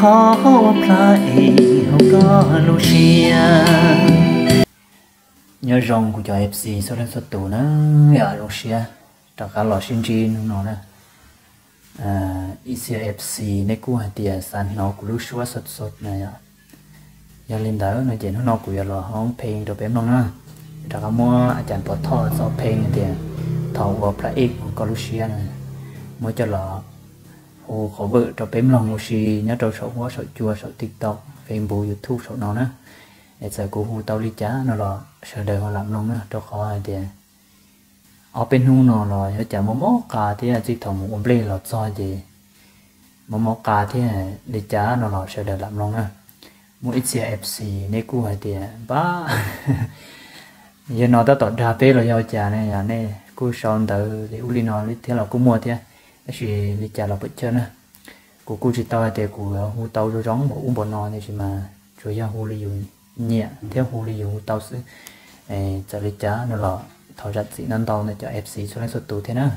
Thov ua plhaw es hauv koj lub siab. Nyob zoo kuv cov F C txhua leej txhua tus na, yog zoo siab rov qab los sib ntsib hnub no na. Ib txhia F C nej kuj hais tias xav hnov kuv lub suab xaus xaus na yom. Yog li ntawd no ces hnub no kuv yuav los hoob pheej rau peb mloog na. Rov qab muab a cas pov thoj txoj pheej tias thov ua plhaw es hauv koj lub siab na, muab coj los hu qhov vwm rau peb mloog ua si nyob rau saum huab saum cua saum TikTok, Facebook, YouTube saum no na. Es txawm kuv hu tau li cas no los sawv daws ho lam mloog na, rau qhov hais tias ob peb hnub no los yog cas mob mob qa thiab, txij thaum mus ua nplej los txog ces mob mob qa thiab, li cas no los sawv daws lam mloog na. Muaj ib txhia F C nej kuj hais tias npab, yog no tab tom dag peb los yog cas ne, yog nej kuj sau ntawv li ub li no li thiab los kuj muaj thiab, tab sis li cas los pam chawj na. Kuv kuj tsis tau hais tias kuv hu tau zoo zoo npaum ub npaum no, tiam sis mas tsuas yog hu li yus nyiam thiab hu li yus hu tau xwb. Txawm li cas no los thov zam txim ntau ntau ntawm cov F C txhua leej txhua tus thiab na.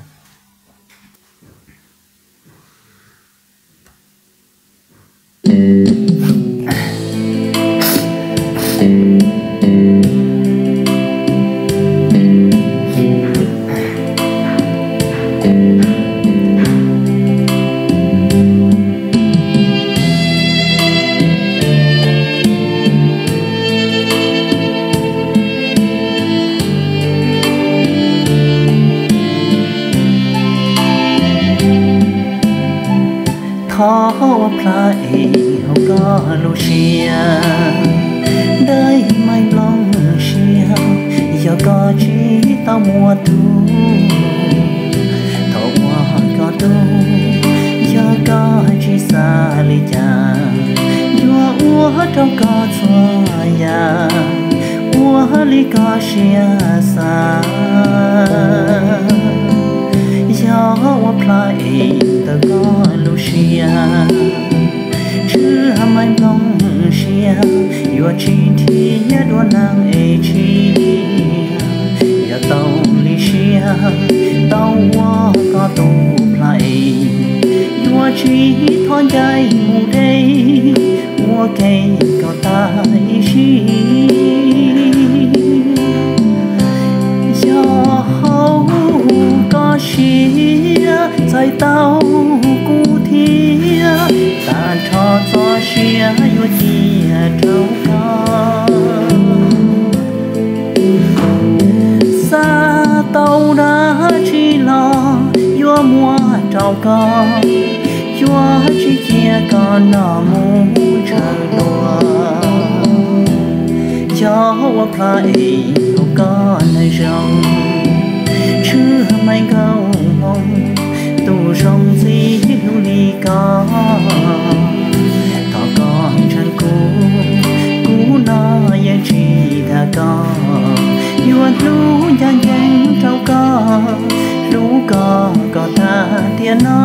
Thov ua plhaw es hauv koj lub siab, dawb meej nplooj siab, yog koj tsis tau muaj tus, thov ua koj tus, yog koj tsis xav li cas, yuav ua rau koj txhua yam ua li koj siab xav. Yog ua plhaw es ntawm koj lub siab, tshwj meej nplooj siab, yuav tsis nrhiav dua neeg es tsis, yog tau li siab tau ua koj tus plhaw es, yuav tsis thov ncaim mus deb, ua ke koj tag ib sim. Yog hauv koj siab txais tau kuv thiab, tag nrho txoj sia yuav cia rau koj. Xav tau dab tsi los yuav muab rau koj, yuav tsis cia koj noj mus ntshaw dua. Yog ua plhaw es hauv koj neeg zoo, tshwj meej nkauj hmoob, tus zoo ntxim hlub li koj. Thov koj ntseeg kuv, kuv no yeej tsis dag koj, yuav hlub ncaj ncees rau koj, hlub koj kom tag tiam no.